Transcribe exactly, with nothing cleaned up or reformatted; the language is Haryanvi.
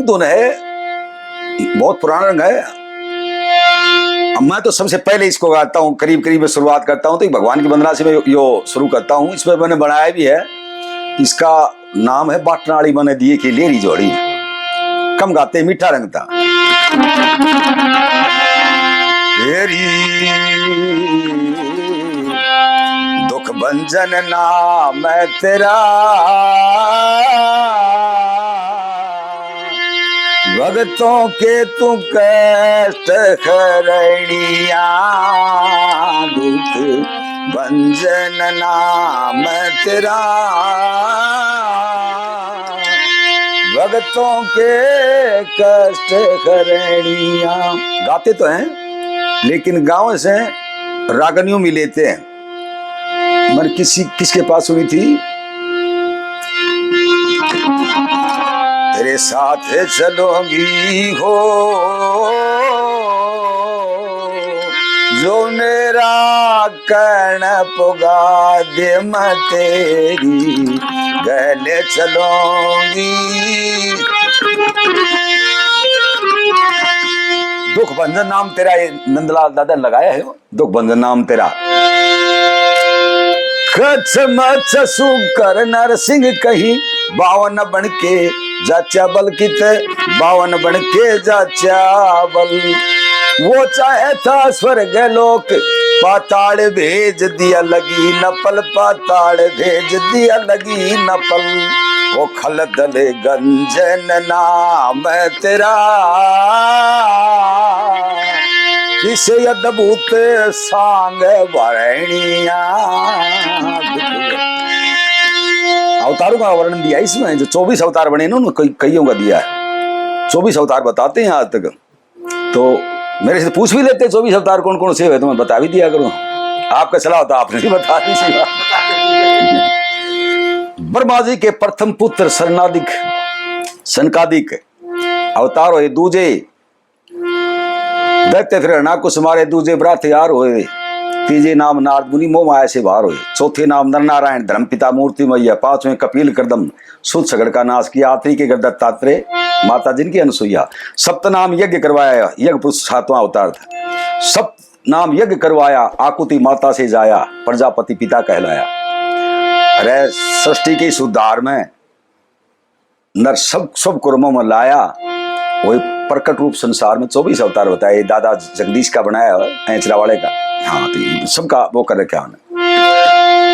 धुन है, बहुत पुराना रंग है। अब मैं तो सबसे पहले इसको गाता हूँ, करीब करीब में शुरुआत करता हूँ, तो ये भगवान की वंदना से मैं यो शुरू करता हूँ। इसमें मैंने बनाया भी है, इसका नाम है बाटनाली मने दिए की लेरी जोड़ी। कम गाते, मीठा रंग था। तेरी दुख भंजन नाम है तेरा, भगतों के तू कष्ट हरणिया। दुख भंजन नाम तेरा, भगतों के कष्ट हरणिया। गाते तो हैं, लेकिन गाँव से रागनियों में लेते हैं। मैंने किसी, किसके पास सुनी थी, तेरे साथ चलूंगी हो, जो मेरा कहना पुगा दे, मैं तेरी गले चलूंगी। दुख भंजन नाम तेरा, ये नंदलाल दादा ने लगाया है। दुख भंजन नाम तेरा। कच्छ मच्छ सुकर नरसिंह कहीं, बावन बन के जाचा बल कित, बावन बन के जाचा बल। वो चाहे था स्वर्ग लोक, पाताल भेज दिया लगी नपल, पाताल भेज दिया लगी नपल। वो खलदल गंजन नाम तेरा, किसे अद्भुत सांग भरणिया। अवतारों का वर्णन दिया इसमें, जो चौबीस अवतार बने ना, उन कई, कईयों का दिया है। चौबीस अवतार बताते हैं आज तक। तो मेरे से पूछ भी लेते, चौबीस अवतार कौन कौन से हुए, तो मैं बता भी दिया करूँ। आपका सलाह होता, आपने भी बता दी सी बात। ब्रह्मा जी के प्रथम पुत्र सनकादिक, सनकादिक अवतार होए, दूजे दैत्य फिर हरणाकुश मारे, दूजे ब्राह्मयार होए, तीजे नाम नारद मुनि मोह माया से बाहर होए, चौथे नाम नर नारायण धर्म पिता मूर्ति मैया, पांचवें कपिल कर्दम सुत सगड़ का नाश किया, आत्री के घर दत्तात्रेय, माता जिनकी अनसुईया, सप्त नाम यज्ञ करवाया, यज्ञ पुरुष सातवां अवतार था, सप्त नाम यज्ञ करवाया, आकुति माता से जाया, प्रजापति पिता कहलाया। अरे सृष्टि के इस उद्धार में नर सब, सब कर्मों में लाया, वही प्रकट रूप संसार में चौबीस अवतार बताए। दादा जगदीश का बनाया है, ऐचरा वाले का। हाँ, तो ये सबका वो कर रखा है उन्होंने।